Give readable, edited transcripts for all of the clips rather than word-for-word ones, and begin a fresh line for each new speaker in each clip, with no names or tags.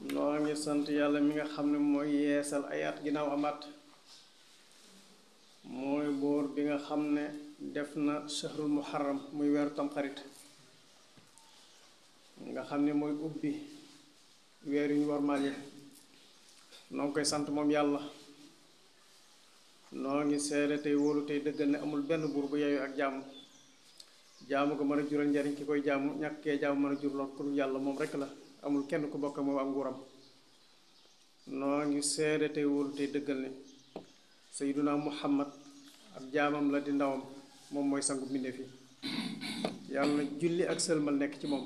noo ngi sant yàlla mi nga xam ne mooy yeesal ayaat ginnaaw amaat mooy buur bi nga xam ne def na shahrul muharram muy weeru tamxarit nga xam ne mooy ubbi weer yu ñu warmaal yi noo ngi koy sant moom yàlla noo ngi seede tey wóolu tey dëggal ne amul benn buur bu yeeyu ak jaamu jaamu ko mën a jural njariñ ki koy jaamu ñàkkee jaamu mën a jur lool ku dul yàlla moom rekk la amul kenn ku bokk moom ak nguuram noo ngi seede tey wóolu tey dëggal ne sayyiduna muhammad ab jaamam la di ndawam moom mooy sangu mbindeef yi yàlla julli ak sëlmal nekk ci moom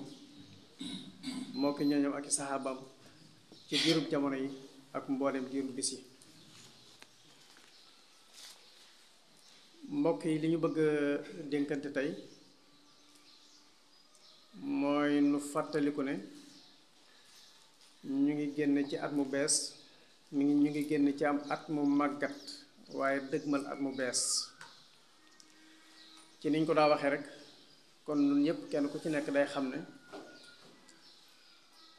moo ki ñooñam ak i saxaabaam ci diirub jamono yi ak mboolem diirub bis yi mbokk yi li ñu bëgg dénkante tey mooy nu fàttaliku ne ñu ngi génn ci at mu bees ñu ngi génn ci am at mu màggat waaye dëgmal at mu bees ci niñ ko daa waxee rek kon ñun ñépp kenn ku ci nekk day xam ne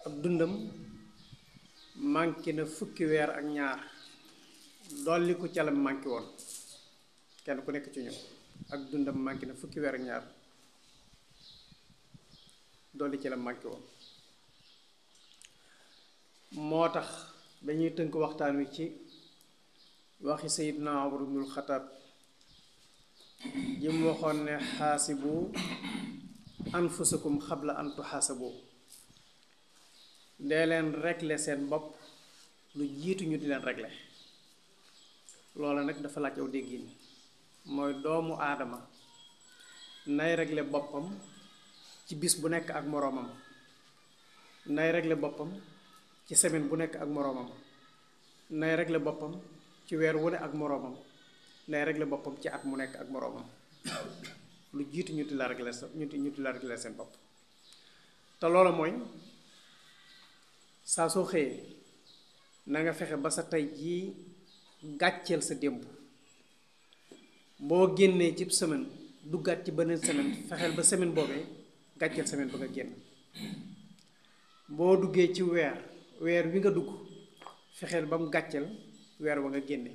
ab dundam manqué na fukki weer ak ñaar dolli ku ca la manqué woon kenn ku nekk ci ñun ak dundam manqué na fukki weer ak ñaar dolli ci la manqué woon moo tax dañuy tënk waxtaan wi ci waxi Seydina Umar ibnul Xataab ji mu waxoon ne xaasibu anfusakum xabla an tuxaasabu dee leen régler seen bopp lu jiitu ñu di leen régler loola nag dafa laaj aw déggin mooy doomu aadama nay régler boppam ci bis bu nekk ak moroomam nay régler boppam ci semaine bu nekk ak moroomam nay régler boppam ci weer wu ne ak moroomam nay régler boppam ci at mu nekk ak moroomam lu jiitu ñu di la régler ñu di la régler seen bopp te loola mooy saa soo xëyee na nga fexe ba sa tey jii gàcceel sa démb boo génnee ci semaine duggaat ci beneen semaine fexeel ba semaine boobee gàcceel semaine ba nga génn boo duggee ci weer wi nga dugg fexeel ba mu gàcceel weer wa nga génne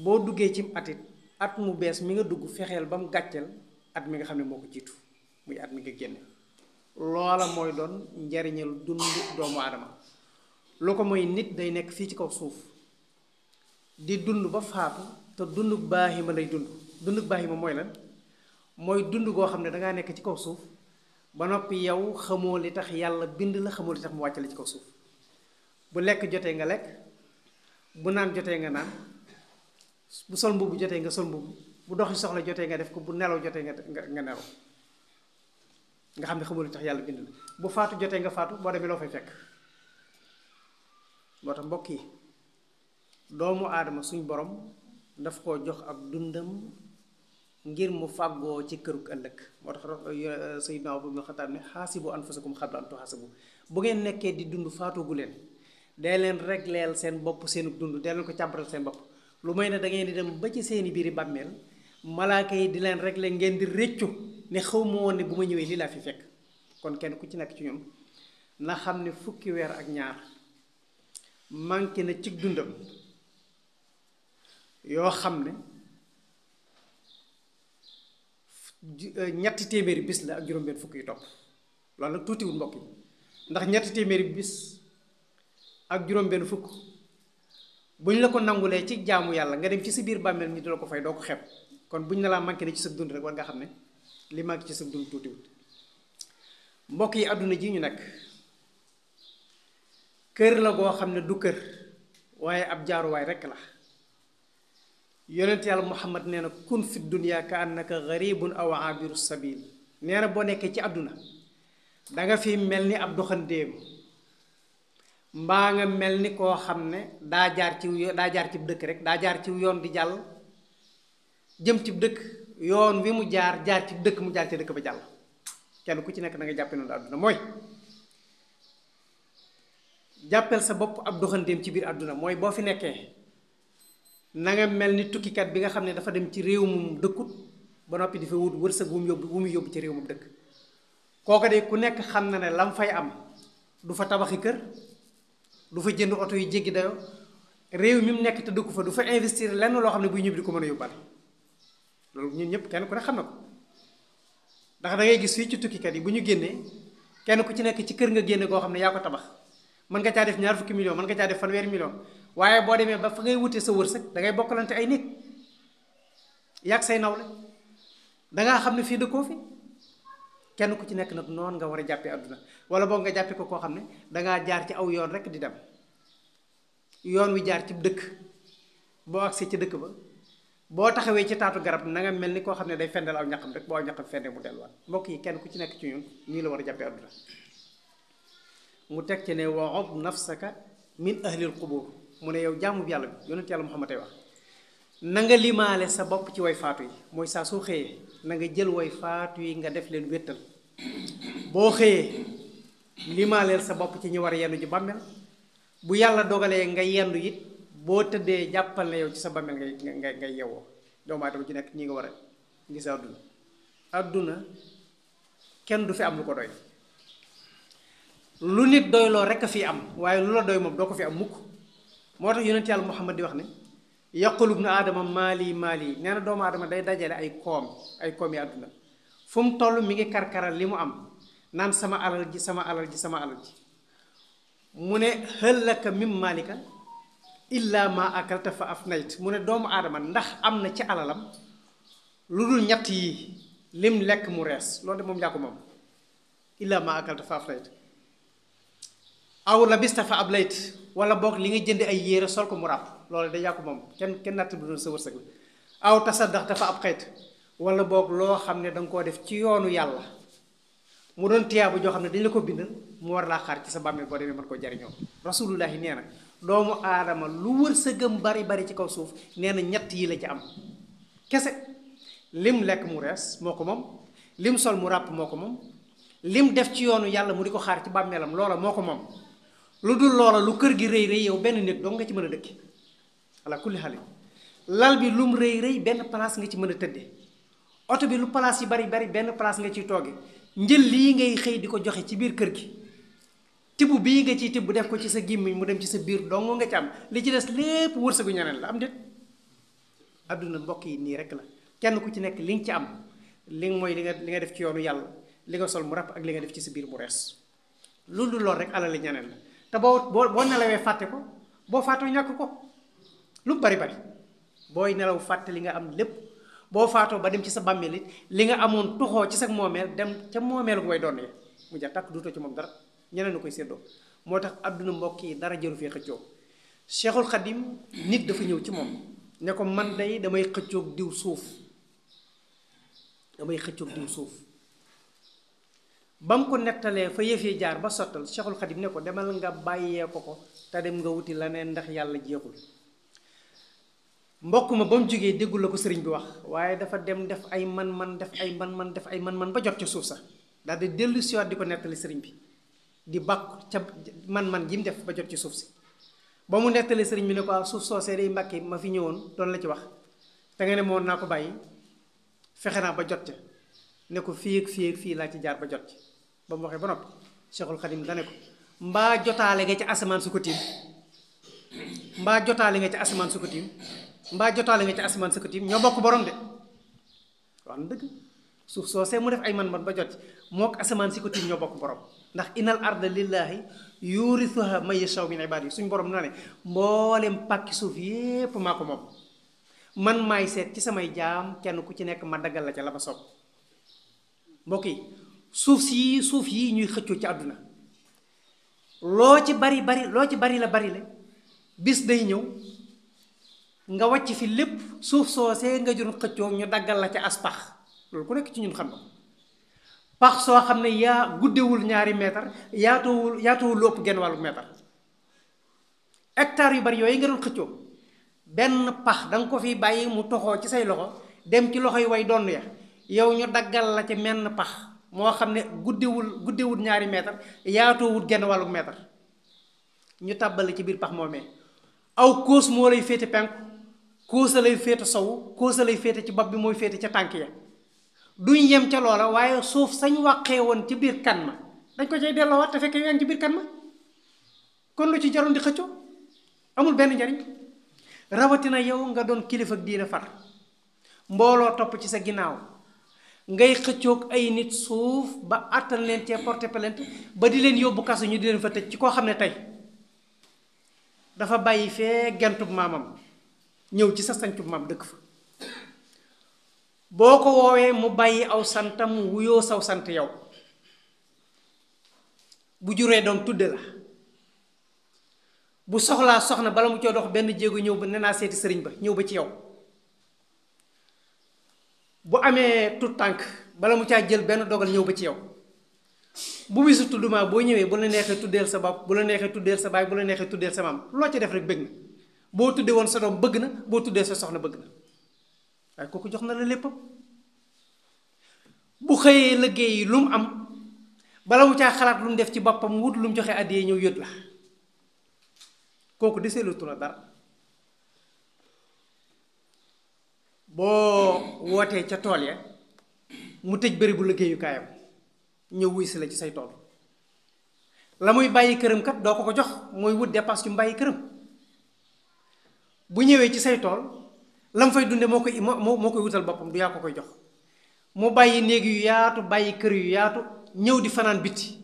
boo duggee ci at mu bees mi nga dugg fexeel ba mu gàcceel at mi nga xam ne moo ko jiitu muy at mi nga génne loola mooy doon njariñal dund doomu aadama lu ko mooy nit day nekk fii ci kaw suuf di dund ba faatu te dunduk baahima lay dunduk baahima mooy lan mooy dund goo xam ne dangaa nekk ci kaw suuf ba noppi yow xamoo li tax yàlla bind la xamoo li tax mu wàcc la ci kaw suuf bu lekk jotee nga lekk bu naan jotee nga naan bu sol mbubb jotee nga sol mbubb bu doxi soxla jotee nga def ko bu nelaw jotee nga nelaw nga xam ne xamoo li tax yàlla bind la bu faatu jotee nga faatu boo demee loo fay fekk moo tax mbokk yi doomu aadama suñ borom daf koo jox ak dundam ngir mu fàggoo ci kërug ëllëg moo tax Sayyidina Umar ibn Xattaab ne xaasibu anfusakum xabla an tuxaasabu bu ngeen nekkee di dund faatoogu leen dee leen regleel seen bopp seenu dund dee leen ko càmbaral seen bopp lu may ne da ngeen di dem ba ci seeni biiri bàmmeel malaaka yi di leen régler ngeen di réccu ne xaw ma woon ne bu ma ñëwee lii laa fi fekk kon kenn ku ci nekk ci ñun na xam ne fukki weer ak ñaar manqué na ci dundam yoo xam ne ñetti téeméeri bis la ak juróom-benn fukk yu topp loolu nag tuutiwul mbokk yi ndax ñetti téeméeri bis ak juróom-benn fukk bu ñu la ko nangulee ci jaamu yàlla nga dem ci sa biir bàmmeel ñu di la ko fay doo ko xeeb kon bu ñu ne laa manqué ne ci sa dund rek war nga xam ne li manqué ci sa dund tuutiwul mbokk yi àdduna ji ñu nekk kër la goo xam ne du kër waaye ab jaaruwaay rekk la yonent yàlla muhammad nee na kun fi dunya ka annaka garibun aw abiru sabil nee na boo nekkee ci àdduna danga fi mel ni ab doxandéem mbaa nga mel ni koo xam ne daa jaar ci dëkk rek daa jaar ci yoon di jàll jëm ci dëkk yoon wi mu jaar ci dëkk mu jaar ci dëkk ba jàll kenn ku ci nekk da nga jàppe noonu àdduna mooy jàppeel sa bopp ab doxandéem ci biir àdduna mooy boo fi nekkee na nga mel ni tukkikat bi nga xam ne dafa dem ci réew mu dëkkut ba noppi di fa wut wërsëg wu mu yóbbu ci réew mu dëkk kooku de ku nekk xam na ne lam fay am du fa tabaxi kër du fa jënd oto yu jéggi dayo réew mi mu nekk te dëkku fa du fa investir lenn loo xam ne buy ñibbi di ko mën a yóbbaale loolu ñun ñëpp kenn ku ne xam na ko ndax da ngay gis fii ci tukkikat yi bu ñu génnee kenn ku ci nekk ci kër nga génne goo xam ne yaa ko tabax mën nga caa def ñaar fukki million mën nga caa def fanweeri million waaye boo demee ba fa ngay wutee sa wërsëg da ngay bokkalante ay nit yàgg say nawle dangaa xam ne fii dëkkoo fi kenn ku ci nekk nag noonu nga war a jàppee àdduna wala boog nga jàppee ko koo xam ne dangaa jaar ci aw yoon rek di dem yoon wi jaar ci dëkk boo agsee ci dëkk ba boo taxawee ci taatu garab na nga mel ni koo xam ne day fendal aw ñaqam rek boo aw ñaqam fendee mu delluwaat mbokk yi kenn ku ci nekk ci ñun nii la war a jàppee àdduna mu teg ci ne wa'ud nafsaka min ahlil qubur mu ne yow jaamu bi yàlla bi yonent yàlla Muhammad ay wax na nga limaale sa bopp ci way faatu yi mooy saa soo xëyee na nga jël way faatu yi nga def leen wéttal boo xëyee limaaleel sa bopp ci ñi war a yendu ji bàmmeel bu yàlla dogalee nga yendu it boo tëddee jàppal ne yow ci sa bàmmeel ngay yewwoo doomu aadama ci nekk ñi nga war a gis àdduna àdduna kenn du fi am lu ko doy lu nit doyloo rek a fi am waaye lu la doy moom doo ko fi am mukk moo tax yonent yàlla Muhammad di wax ne yaqulu ibnu aadama maali maali nee na doomu aadama day dajale ay koom yi àdduna fu mu toll mi ngi karkaral li mu am naan sama alal ji sama alal ji sama alal ji mu ne hal laka mim maalika illa ma akalta fa afnayt mu ne doomu aadama ndax am na ci alalam lu dul ñett yi lim lekk mu rees loolu de moom yaa ko moom illa ma akalta fa afnayt aw labista fa ablayt wala boog li nga jënd ay yére sol ko mu ràpp loolu da yaa ko moom kenn natt bu doon sa wërsëg la aw tasaddax dafa ab xayt wala boog loo xam ne danga koo def ci yoonu yàlla mu doon tiyaabu joo xam ne dañ la ko bindal mu war laa xaar ci sa bàmmeel boo demee mën koo jariñoo rasulullahi nee na doomu aadama lu wërsëgam bari ci kaw suuf nee na ñett yi la ci am kese lim lekk mu rees moo ko moom lim sol mu ràpp moo ko moom lim def ci yoonu yàlla mu di ko xaar ci bàmmeelam loola moo ko moom lu dul loola lu kër gi rëy yow benn nit dong nga ci mën a dëkki ala kulli xale lal bi lum rëy benn place nga ci mën a tëddee oto bi lu place yi bari benn place nga ciy tooge njël lii ngay xëy di ko joxe ci biir kër gi tibb bii nga ciy tibb def ko ci sa gémmiñ mu dem ci sa biir dong nga ci am li ci des lépp wërsëgu ñeneen la am déet adduna mbokk yi nii rek la kenn ku ci nekk li nga ci am li mooy li nga def ci yoonu yàlla li nga sol mu ràpp ak li nga def ci sa biir mu rees loolu rek alali ñeneen la te boo nelawee fàtte ko boo faatoo ñàkk ko lu bari booy nelaw fàtte li nga am lépp boo faatoo ba dem ci sa bàmmeel it li nga amoon tuxoo ci sa moomeel dem ca moomeelu ko way doon ye mu ja tàkk duutoo ci moom dara ñeneen a koy séddoo moo tax àdduna mbokk yi dara jëru fee xëccoo Cheikhul Khadim nit dafa ñëw ci moom ne ko man day damay xëccoog diw suuf ba mu ko nettalee fa yëf yi jaar ba sottal Cheikhul Khadim ne ko demal nga bàyyee ko te dem nga wuti leneen ndax yàlla jeexul mbokk ma ba mu jógee déggul la ko sëriñ bi wax waaye dafa dem def ay man-man def ay man-man ba jot ca suuf sax daal di dellu siwaat di ko nettali sëriñ bi di bàkku ca man-man ji mu def ba jot ci suuf si ba mu nettali sëriñ bi ne ko suuf soosee day Mbàkke ma fi ñëwoon doon la ci wax te nga ne moon naa ko bàyyi fexe naa ba jot ca ne ko fii ak fii laa ci jaar ba jot ci ba mu waxee ba noppi Cheikhul Khadim dane ko mbaa jotaale nga ci asamaan su ko tiim mbaa jotaale nga ci asamaan su ko tiim ñoo bokk borom de wax na dëgg suuf soosee mu def ay man ba jot ci moo ko asamaan si ko tiim ñoo bokk borom ndax inal arda lillahi yurithuha man yashaw min ibadihi suñ borom na ne mboolem pàkki suuf yépp maa ko moom man maay seet ci samay jaam kenn ku ci nekk ma daggal la ca la ma soob mbokk yi suuf yi ñuy xëccoo ci àdduna loo ci bari la bis day ñëw nga wàcc fi lépp suuf soosee nga jur xëccoo ñu daggal la ca as pax loolu ku nekk ci ñun xam na pax soo xam ne yaa guddewul 2 mètre yaatuwul lu ëpp genn wàllu mètre hectare yu bari yooyu nga doon xëccoo benn pax danga ko fi bàyyi mu toxoo ci say loxo dem ci loxo yi way donn ya yow ñu daggal la ca menn pax moo xam ne guddewul 2 mètre yaatuwul genn wàllu mètre ñu tàbbal ci biir pax moomee aw kóos moo lay féete penku kóosa lay féete sowu kóosa lay féete ci bopp bi mooy féete ca tànk ya duñ yem ca loola waaye suuf sañ wàqee woon ci biir kan ma dañ ko cay delloowaat te fekk yaa ngi ci biir kan ma kon lu ci jaroon di xëccoo amul benn njariñ rawatina yow nga doon kilifa ak diina far mbooloo topp ci sa ginnaaw ngay xëccoog ay nit suuf ba àttal leen cee porter plainte ba di leen yóbbu kaso ñu di leen fa tëj ci koo xam ne tey dafa bàyyi fee gentub maamam ñëw ci sa sancub maam dëkk fa boo ko woowee mu bàyyi aw santam wuyoo saw sant yow bu juree doom tudde la bu soxlaa soxna bala mu coo dox benn jéego ñëw ba nee naa seeti sëriñ ba ñëw ba ci yow bu amee tut tànk bala mu caa jël benn dogal ñëw ba ci yow bu bisu tudduma boo ñëwee bu la neexee tuddeel sa bopp bu la neexee tuddeel sa baay bu la neexee tuddeel sa maam loo ci def rek bëgg na boo tuddee woon sa doom bëgg na boo tuddee sa soxna bëgg na waaye kooku jox na la léppam bu xëyee liggéey lu mu am bala mu caa xalaat lu mu def ci boppam wut lu mu joxe àddiyee ñëw yót la kooku deseelutu la dara boo wootee ca tool ya mu tëj bëri bu liggéeyukaayam ñëw wuy si la ci say tool la muy bàyyi këram kat doo ko jox mooy wut dépasse yu mu bàyyi këram bu ñëwee ci say tool la mu fay dunde moo koy wutal boppam du yaa ko koy jox mu bàyyi néeg yu yaatu bàyyi kër yu yaatu ñëw di fanaan bitti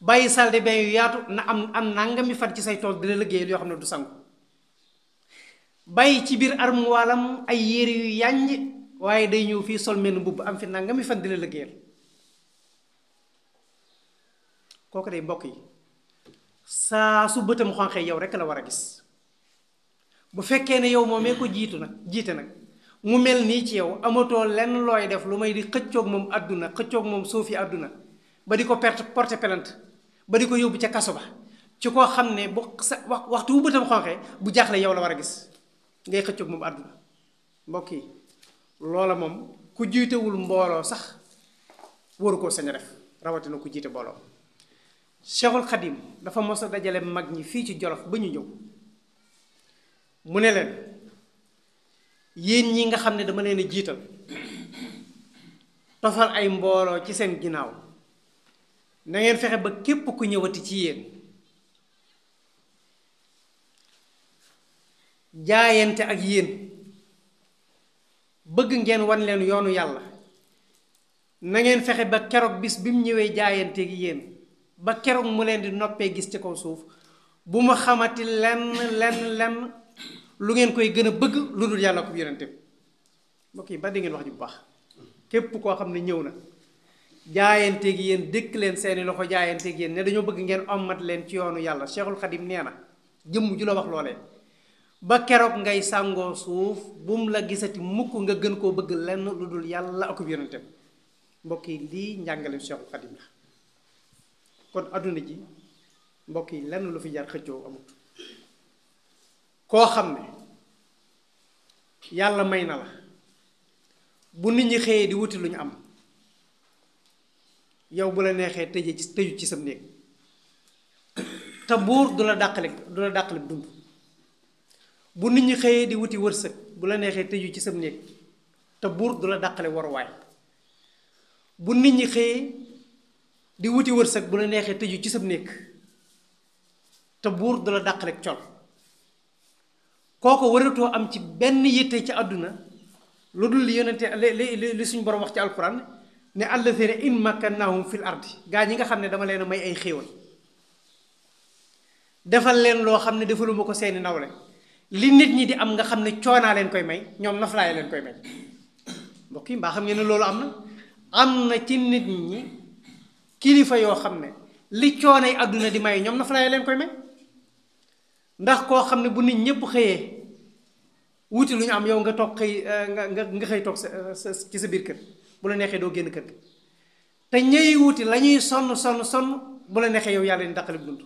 bàyyi salle de bain yu yaatu na am nangami fan ci say tool dina liggéeyal yoo xam ne du sangu bàyyi ci biir armuwaalam ay yére yu yànj waaye day ñëw fii sol menn mbubb am fi nangami fan dina liggéeyal kooku day mbokk yi saa su bëtam xonqee yow rekk la war a gis bu fekkee ne yow moomee ko jiite nag mu mel nii ci yow amatoo lenn looy def lu may di xëccoog moom àdduna xëccoog moom suufi àdduna ba di ko porter plainte ba di ko yóbbu ca kaso ba ci koo xam ne bu sa waxtu wu bëtam xonqee bu jaaxle yow la war a gis ngay xëccoog moom àdduna mbokk yi loola moom ku jiitewul mbooloo sax waru koo sañ a def rawatina ku jiite mbooloo Cheikhul Khadim dafa mos a dajale mag ñi fii ci Jolof ba ñu ñëw mu ne leen yéen ñi nga xam ne dama leen a jiital tofal ay mbooloo ci seen ginnaaw na ngeen fexe ba képp ku ñëwati ci yéen jaayante ak yéen bëgg ngeen wan leen yoonu yàlla na ngeen fexe ba keroog bis bi mu ñëwee jaayante ak yéen ba keroog mu leen di noppee gis ci kaw suuf bu ma xamati lenn lu ngeen koy gën a bëgg lu dul yàlla ko yonente bi mbokk yi ba di ngeen wax ji bu baax képp koo xam ne ñëw na jaayanteeg yéen dëkk leen seeni loxo jaayanteeg yéen ne dañoo bëgg ngeen ommat leen ci yoonu yàlla Cheikhul Khadim nee na jëmm ju la wax loolee ba keroog ngay sàngoo suuf bu mu la gisati mukk nga gën koo bëgg lenn lu dul yàlla ak yonente bi mbokk yi lii njàngaleem Cheikhul Khadim la kon adduna ji mbokk yi lenn lu fi jar xëccoo amut koo xam ne yàlla may na la bu nit ñi xëyee di wuti lu ñu am yow bu la neexee tëju ci sam néeg te buur du la dàqale dund bu nit ñi xëyee di wuti wërsëg bu la neexee tëju ci sam néeg te buur du la dàqale waruwaay bu nit ñi xëyee di wuti wërsëg bu la neexee tëju ci sam néeg te buur du la dàqale col kooko waratoo am ci benn yitte ci àdduna lu dul li yonente li suñ borom wax ci alquran ne allazina in makkannahum fil ardi gaa ñi nga xam ne dama leen a may ay xéewal defal leen loo xam ne defaluma ko seeni nawle li nit ñi di am nga xam ne coonaa leen koy may ñoom naflaay leen koy may mbokk yi mbaa xam ngeen ne loolu am na ci nit ñi kilifa yoo xam ne li coonay àdduna di may ñoom naflaay leen koy may ndax koo xam ne bu nit ñépp xëyee wuti lu ñu am yow nga toog xëy nga xëy toog ci sa biir kër bu la neexee doo génn kër gi te ñëy wuti la ñuy sonn bu la neexee yow yàlla ni daqale bu dund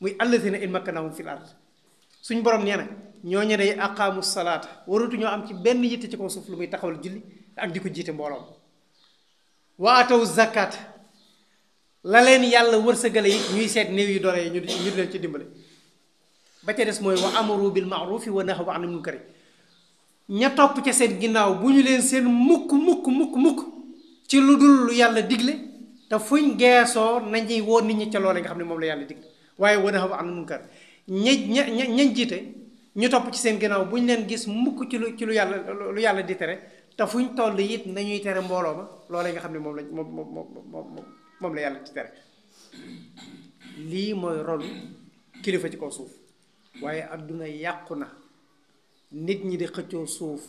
muy allazina in makkannahum fil ard suñ borom nee na ñooñu day aqaamu salaata waratu ñoo am ci benn yitte ci kaw suuf lu muy taxawal julli ak di ko jiite mbooloom wa ataw zakat la leen yàlla wërsëgale yi ñuy seet néew yu doole yi ñu di leen ci dimbale ba ca des mooy wa amaru bil maarufi wa nahaw anil munkari ña topp ca seen ginnaaw bu ñu leen seen mukk ci lu dul lu yàlla digle te fuñ geesoo nañuy woo nit ñi ca loole nga xam ne moom la yàlla digle waaye wa nahaw anil munkar ñañ jiite ñu topp ci seen ginnaaw bu ñu leen gis mukk ci lu yàlla di tere te fuñ toll it nañuy tere mbooloo ma loolee nga xam ne moom la yàlla di tere. lii mooy rolu kilifa ci kaw suuf waaye adduna yàqu na nit ñi di xëccoo suuf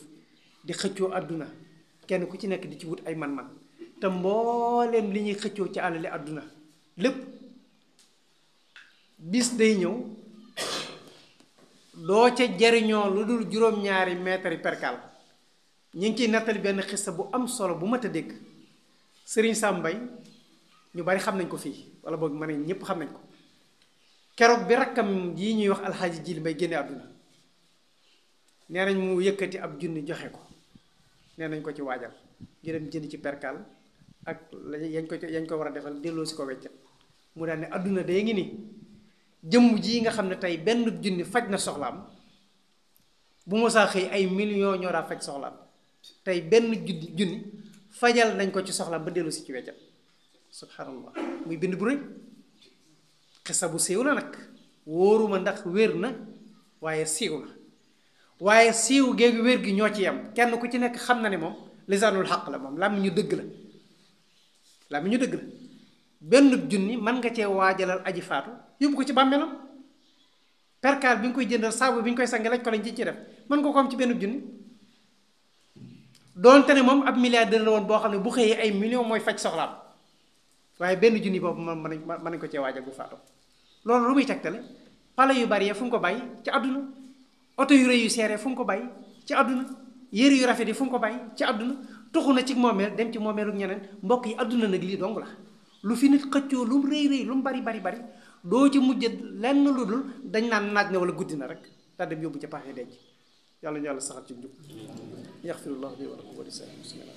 di xëccoo adduna kenn ku ci nekk di ci wut ay man-man te mbooleem li ñuy xëccoo ci àlali adduna lépp bis day ñëw doo ca jariñoo lu dul juróom-ñaari mètre perkal ñu ngi ciy nettali benn xista bu am solo bu mat a dégg Sëriñ Sàmbay ñu bari xam nañ ko fii wala boog ma ne ñépp xam nañ ko keroog bi rakkam yi ñuy wax alxaaji Jili Mbay génne àdduna nee nañ mu yëkkati ab junni joxe ko nee nañ ko ci waajal ñu dem jënd ci perkal ak yañ ko war a defal delloo si ko weccat mu daal ne àdduna day ngi ni jëmm ji nga xam ne tey benn junni faj na soxlaam bu mosaa xëy ay millions ñoo daa faj soxlaam tey benn junni fajal nañ ko ci soxlaam ba delloo si ci weccat subhanallah muy bind bu rëy xisa bu siiw la nag wóoruma ndax wér na waaye siiw na waaye siiw géegu wér gi ñoo ci yem kenn ku ci nekk xam na ne moom lisaanul xaq la moom làmmiñu dëgg la benn junni mën nga cee waajalal aji faatu yóbbu ko ci bàmmeelam perkaal bi nga koy jëndal saabu bi nga koy sange lañ ko lañ ci def mën nga ko am ci benn junni doonte ne moom ab milliardaire la woon boo xam ne bu xëyee ay millions mooy faj soxlaam waaye benn junni boobu mën nañ ko cee waajal bu faatu loolu lu muy tegtale pale yu bari fu mu ko bàyyi ci àdduna oto yu rëy yu seere fu mu ko bàyyi ci àdduna yére yu rafet yi fu mu ko bàyyi ci àdduna tuxu na ci moomeel dem ci moomeelu ñeneen mbokk yi àdduna nag lii dong la lu fi nit xëccoo lu mu rëy lu mu bari doo ci mujj lenn lu dul dañ naan naaj na wala guddi na rek te dem yóbbu ca paaxee denc yàlla ñu yàlla saxal ci njub yaxfirullahu li wa lakum wa li saa'iril muslimin